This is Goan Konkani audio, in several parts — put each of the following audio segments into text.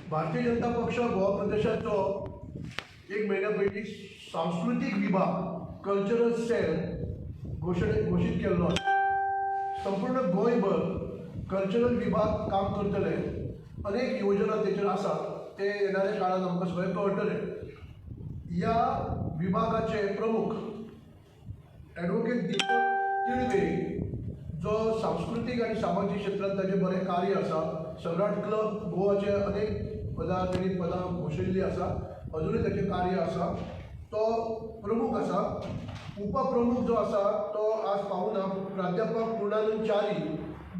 भारतीय जनता पक्ष गोवा प्रदेशाचो एक म्हयन्या पयलीं सांस्कृतीक विभाग, कल्चरल सेल घोशीत केल्लो आसा. संपूर्ण गोंयभर कल्चरल विभाग काम करतले. अनेक योजना तेचेर आसात, ते येणाऱ्या काळान आमकां सगळें कळटलें. ह्या विभागाचे प्रमुख ॲडवोकेट दीपक तिळवे, जो सांस्कृतीक आनी सामाजीक क्षेत्रांत ताजें बरें कार्य आसा. सम्राट क्लब गोवाचे अनेक पदां तेणी पदां भूषयिल्लीं आसा, अजुनूय ताचें कार्य आसा, तो प्रमुख आसा. उपप्रमुख जो आसा तो आज पावना, प्राध्यापक पूर्णानंद च्यारी,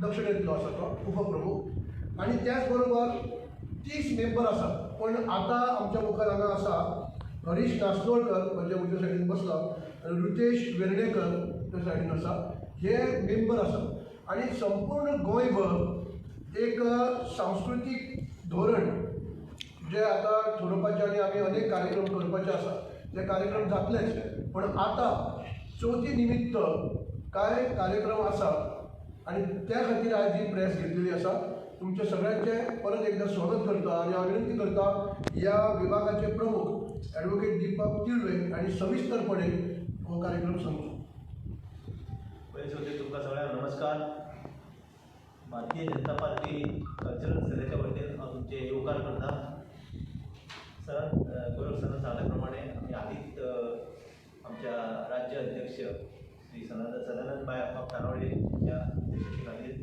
दक्षिणेंतलो आसा तो उपप्रमुख. आनी त्याच बरोबर 30 मेंबर आसात, पण आतां आमच्या मुखार हांगा आसा हरीश नास्नोळकर, म्हणजे उजव्या सायडीन बसला, रुतेश वेर्णेकर त्या सायडीन आसा. हे मेंबर आसात आनी संपूर्ण गोंयभर एक सांस्कृतीक धोरण जे आतां थारोवपाचें आनी आमी अनेक कार्यक्रम करपाचे आसा, ते कार्यक्रम जातलेच. पण आतां चवथी निमित्त कांय कार्यक्रम आसा आनी त्या खातीर आयज ही प्रेस घेतलेली आसा. तुमचे सगळ्यांचें परत एकदा स्वागत करता आनी हांव विनंती करता ह्या विभागाचे प्रमुख ॲडवोकेट दीपक तिळवे आनी सविस्तरपणे हो कार्यक्रम सांगचो. पयलीं सुद्दां तुमकां सगळ्यांक नमस्कार. भारतीय जनता पार्टी कल्चरल सेलाच्या वतीन हांव तुमचे येवकार करता. सरान, गोरख सरान सांगल्या प्रमाणे आमी आदींच आमच्या राज्य अध्यक्ष श्री सदानंद बाय अप्पा तानावडे ह्या अध्यक्षते खातीर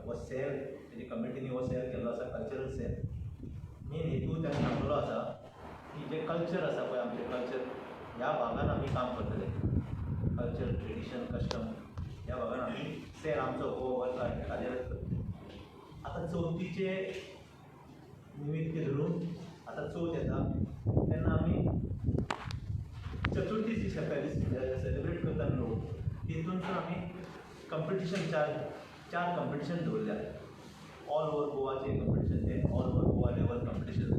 हो सेल, तेजी कमिटीनी हो सेल केल्लो आसा, कल्चरल सेल. मेन हेतू ताणें सांगलेलो आसा की जें कल्चर आसा पळय, आमचें कल्चर, ह्या भागान आमी काम करतले. कल्चर, ट्रेडिशन, कस्टम ह्या भागान आमी सेल आमचो हो कार्यरत करतले. आतां चवथीचे निमित्त धरून, आतां चवथ येता तेन्ना आमी चतुर्थी जी सेलिब्रेट करता लोक, तितूनसून आमी कंपिटिशन, चार चार कंपिटिशन दवरल्या. ऑल ओवर गोवाचे कंपिटिशन ते, all over Goa level competition.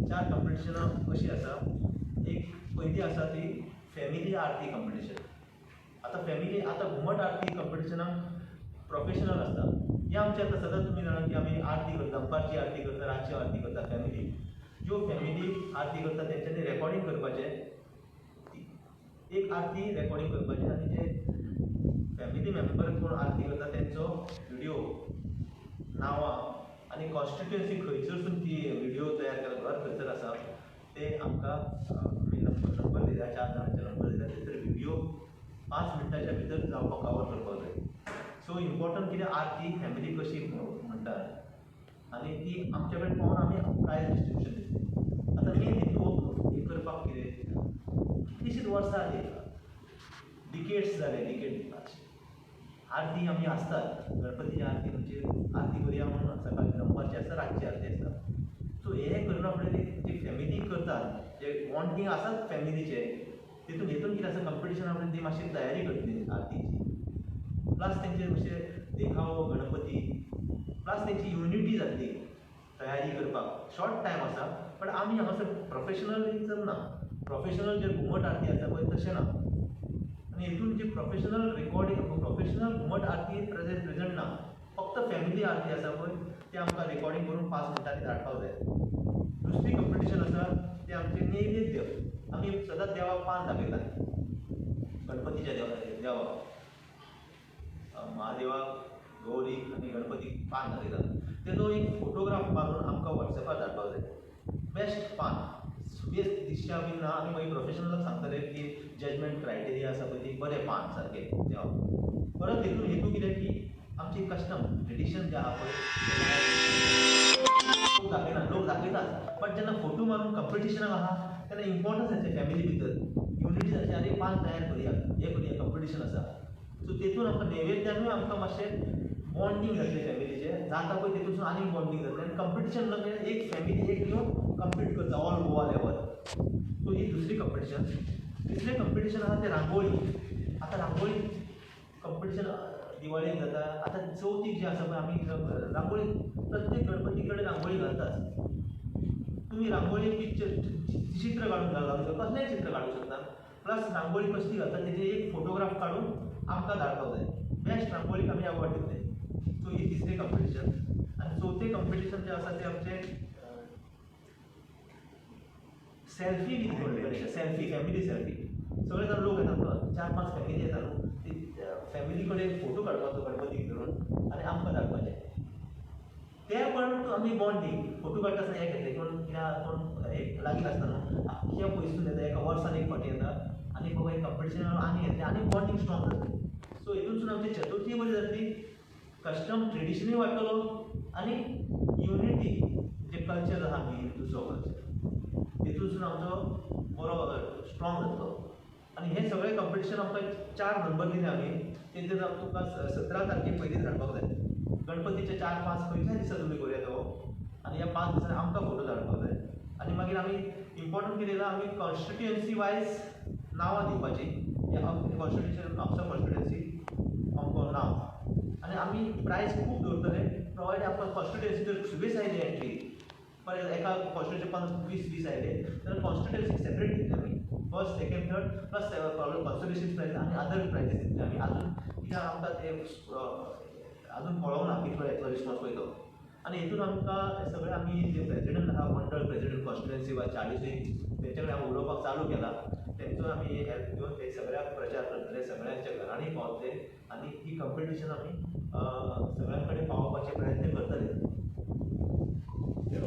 चार कंपिटिशनां अशीं आसा. एक पयली आसा ती फॅमिली आरती कंपिटिशन. आतां फॅमिली, आतां घुमट आरती कंपिटिशनाक प्रोफेशनल आसता. हें आमचें आतां सदांच तुमी जाणा की आमी आरती करता, दनपारची आरती करता, रातची आरती करता. फॅमिली, ज्यो फॅमिली आरती करता तेंच्यांनी रेकॉर्डिंग करपाचें, एक आरती रेकॉर्डिंग करपाचें आनी जे फॅमिली मेंबर कोण आरती करता तेंचो व्हिडियो, नांवां आनी कॉन्स्टिट्युएन्सी खंयसरसून ती व्हिडियो तयार केला, घर खंयसर आसा ते आमकां आमी नंबर दिल्या, चार जाणांचे नंबर दिल्या. थंयसर व्हिडियो 5 मिनटाच्या भितर जावपाक कवर करपाक जाय. सो इम्पॉर्टंट कितें, आरती फॅमिली कशी म्हणटा आनी ती आमचे कडेन पावोवन आमी प्रायज डिस्ट्रिब्युशन दितले. आतां मेन हेतू हें करपाक कितें, कितलींशींच वर्सां जालीं, डिकेड्स जाले, डिकेड आरती आमी आसतात. गणपतीची आरती म्हणजे आरती करुया म्हणून सकाळी दनपारची आसता, रातची आरती आसता. सो हें करिना फुडें ती फॅमिली करतात, जे बॉन्डींग आसात फॅमिलीचे, तितून हेतून कितें आसा, कंपिटिशना फुडें ती मातशी तयारी करतली आरतीची, प्लस तेंचे मातशे देखावो गणपती, प्लस तेंची युनिटी जातली. तयारी करपाक शॉर्ट टायम आसा, बट आमी हांगासर प्रोफेशनलिजम ना. प्रोफेशनल जे घुमट आरती आसा पळय, तशें ना आनी हितून जे प्रोफेशनल रिकॉर्डिंग, प्रोफेशनल घुमट आरती प्रेझेंट ना. फक्त फॅमिली आरती आसा पळय, ते आमकां रेकॉर्डिंग करून 5 मिनटांनी धाडपाक जाय. दुसरी कंपिटिशन आसा तें आमचें नैवेद्य. आमी सदांच देवाक पान दाखयतात, गणपतीच्या देवाक, महादेवाक, गौरीक आनी गणपतीक पान दाखयतात. तेजो एक फोटोग्राफ मारून आमकां वॉट्सॅपार धाडपाक जाय. बेस्ट पान, बेस्ट दिश्या बीन ना. आमी मागीर प्रोफेशनलाक सांगतले की जजमेंट क्रायटेरिया आसा पळय, ती बरें पान सारकें देवाक. परत हितून हेतू कितें की आमची कस्टम, ट्रेडिशन जें आहा पळय, लोक दाखयना. लोक दाखयतात, बट जेन्ना फोटो मारून कंपिटिशनाक आहा तेन्ना इम्पॉर्टन्स जातलें, फॅमिली भितर युनिटी जातली. आरे, पान तयार करुया, हें करुया, कंपिटिशन आसा. सो तेतून आमकां नैवेद्यानूय आमकां मातशें बॉन्डींग जातलें फॅमिलीचें जाता पळय, तेतून आनीक बॉन्डींग जातलें आनी कंपिटिशन म्हणजे एक फॅमिली एक येवन कम्पीट करता ऑल गोवा लेवल. सो ही दुसरी कंपिटिशन. तिसरें कंपिटिशन आहा तें रांगोळी. आतां रांगोळी कंपिटिशन दिवाळेक जाता. आतां चवथीक जें आसा पळय, आमी रांगोळी, प्रत्येक गणपती कडेन रांगोळी घालतात. तुमी रांगोळी पिक्चर, चित्र काडून घालूंक शकता, कसलेंय चित्र काडूंक शकता. प्लस रांगोळी कसली घालता तेजे एक फोटोग्राफ काडून आमकां धाडपाक जाय. बेस्ट रांगोळीक आमी अवॉर्ड दितले. सो ही तिसरें कंपिटिशन. आनी चवथें कंपिटिशन जें आसा तें आमचें Selfie with Ganesha, selfie, family selfie. सगळे जाण लोक येतात, 4-5 फॅमिली येता न्हू, ती फॅमिली कडेन फोटो काडपाचो गणपतीक धरून आनी आमकां धाडपाचें. ते पण आमी बॉन्डींग फोटो काडटा आसतना हें घेतलें कोण कित्याक कोण एक लागीं आसता न्हू, आख्ख्या पयसून येता, एका वर्सान एक फावटी येता आनी बाबा एक कंपिटिशन आनी येतलें आनी बॉन्डींग स्ट्रॉंग जातलें. सो हितूनसून आमची चतुर्थी बरी जातली, कस्टम ट्रेडिशनूय वाडटलो आनी युनिटी जे कल्चर आसा आमी हिंदूचो कल्चर तितूनसून आमचो बरो स्ट्रॉंग जातलो. आनी हें सगळें कंपिटिशन आमकां 4 नंबर दिले आमी, तेजेर तुमकां 17 तारखे पयलीं धाडपाक जाय. गणपतीचे 4-5 खंयच्याय दिसा तुमी करूया तो, आनी ह्या 5 दिसांनी आमकां फोटो धाडपाक जाय. आनी मागीर आमी इम्पॉर्टंट कितें जाल्यार आमी कॉन्स्टिट्युएन्सी वायज नांवां दिवपाची, कॉन्स्टिट्युएन्सी म्हापसा कॉन्स्टिट्युएन्सी अमको नांव, आनी आमी प्रायज खूब दवरतले प्रोवायड आमकां कॉन्स्टिट्युएन्सी जर सगळीच आयली एंट्री, फॉर एका कॉन्स्टिट्युएन्सी 15-20-20 आयले जाल्यार कॉन्स्टिट्युएन्सी सेपरेट दितले आमी, first second third plus consolation prize आनी अदर प्रायजीस दितले आमी. आजून कित्याक आमकां ते आजून कळोंक ना कितलो येतलो रिस्पॉन्स पळय तो. आनी हितून आमकां सगळे आमी जे प्रेजिडंट आहा, मंडळ प्रेजिडंट कॉन्स्टिट्युएन्सी वा 40 तेंचे कडेन आमी उलोवपाक चालू केला, तेंचो आमी हेल्प घेवन ते सगळ्याक प्रचार करतले, सगळ्यांच्या घरांनी पावतले आनी ही कंपिटिशन आमी सगळ्यां कडेन पावोवपाचे प्रयत्न करतले.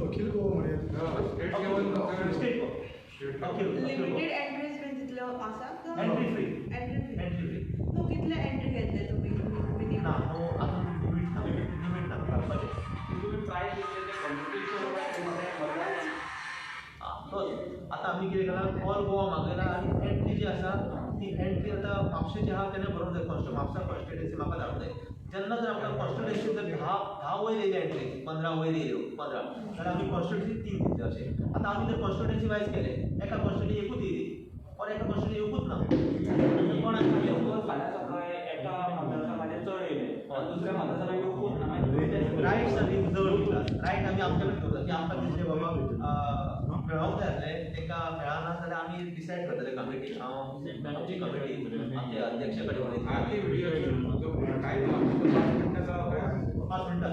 अखिल गोवा म्हणूया, स्टेट गोवा. लिमिटेड एंट्रीज बीन तितल्यो आसा? Entry free. Entry free. न्हू कितले एंट्री घेतले तुमी? ना न्हू आजून लिमीट ना, लिमीट ना घालपाचें. तुमी प्रायज दितले ते कॉम्पिटिशन. तोच आतां आमी कितें केलां, ऑल गोवा मागयला आनी एंट्री जी आसा ती एंट्री आतां म्हापशेची आहा तेन्ना बरोवंक जाय, म्हापसा कॉन्स्टिट्युएन्सी म्हाका धाडूंक जाय. जेन्ना जर आमकां कॉन्स्टिट्युएन्सी जर 10 वयर येयली एंट्री, 15 वयर येयल्यो, 15 जाल्यार आमी कॉन्स्टिट्युएन्सी 3 दितले अशें. आतां आमी जर कॉन्स्टिट्युएन्सी वायज केलें, एका कॉन्स्टिट्युएन्सी एकूच येयली ऑर एका कॉन्स्टिट्युएन्सी एकूच ना, कोण फाल्यां सकाळीं एका मतदारसंघाचेर चड येयले, दुसऱ्या मतदारसंघाक येवकूच ना, मागीर रायट्स आमी जड उरता, रायट आमी आमचे कडेन दवरता की आमकां दिसलें बाबा मेळोंक जाय आसलें, तांकां मेळना जाल्यार आमी डिसायड करतले कमिटी, हांव आमची कमिटी आमच्या अध्यक्ष कडेन उलयतले. 5 मिनटां,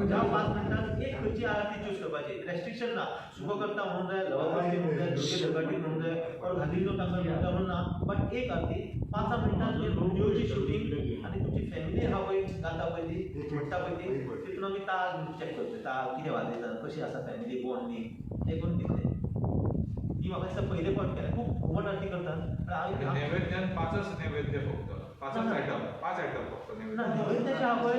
ह्या 5 मिनटां एक खंयची आहा ती चूज करपाची, रेस्ट्रिक्शन ना, सुको करता म्हणून जाय, लवंग म्हणून जाय, दुर्गे धकाटी म्हणून जाय, ऑर घालिल्लो तांकां म्हणटा म्हणून ना, बट एक आरती 5 मिनटां व्हिडिओची शुटींग आनी तुमची फॅमिली आहा पळय, गाता पळय ती, म्हणटा पळय ती, तितून आमी ताल चॅक करतले, ताल कितें वाजयता, कशी आसा फॅमिली बॉन्डींग, तें करून दितले. ही म्हाका दिसता पयले फावट केलें, खूब घुमट आरती करतात. नैवेद्यान 5 नैवेद्य फक्त, 5 आयटम, 5 आयटम फक्त ना नैवेद्याचे आहा पळय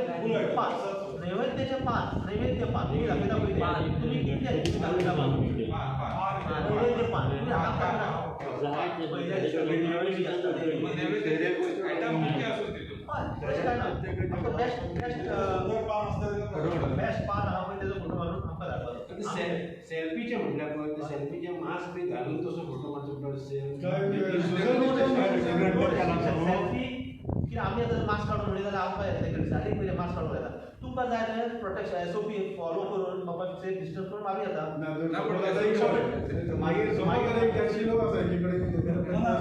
5, नैवेद्याचे 5, नैवेद्य 5 तुमी दाखयता पळय, तुमी कितले दाखयता 5, नैवेद्य 5 तुमी हांगा पयल्या आयटम कितले आसूं तितून, तशें काय ना, बेस्ट बेस्ट बेस्ट पान आहा पळय तेजो फोटो मारून आमकां धाडपाचो. सेल्फीचे म्हटल्यार पळय, ते सेल्फीचे मास्क बी घालून तसो फोटो मारचो पडटा. सेल्फी कित्याक आमी आतां मास्क काडून म्हणली जाल्यार आमकां येतलें, सारकें पयलें मास्क काडून येता, तुमकां जाय जाल्यार प्रोटेक्शन एसओपी फॉलो करून बाबा सेफ डिस्टन्स करून मारूं येता. मागीर एक लोक आसा एकीकडेन, केन्ना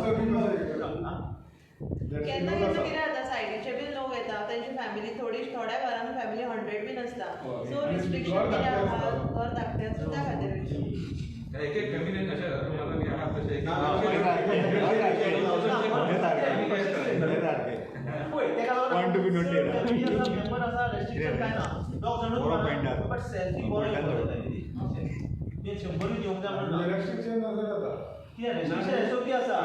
केन्ना कितें जाता, सायडीचे बीन लोक येता, तेंची फॅमिली थोडी, थोड्या घरान फॅमिली 100 बीन आसता, सो रिस्ट्रिक्शन कितें आहा, घर धाकटें आसा त्या खातीर. एक एक फॅमिली अशें आहा तशें पळय तेका लागून मेंबर आसा, रेस्ट्रिक्शन कांय ना, दोग जाणूच बट सेल्फी बरो फॅमिली, ते 100 दिवंक जाय म्हणून ना, रेस्ट्रिक्शन नासल्यार जाता. कितें रेस्ट्रिक्शन एसओपी आसा,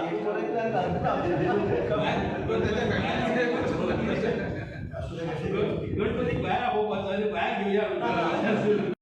गणपतीक भायर आपोवपाचो आनी भायर घेवया.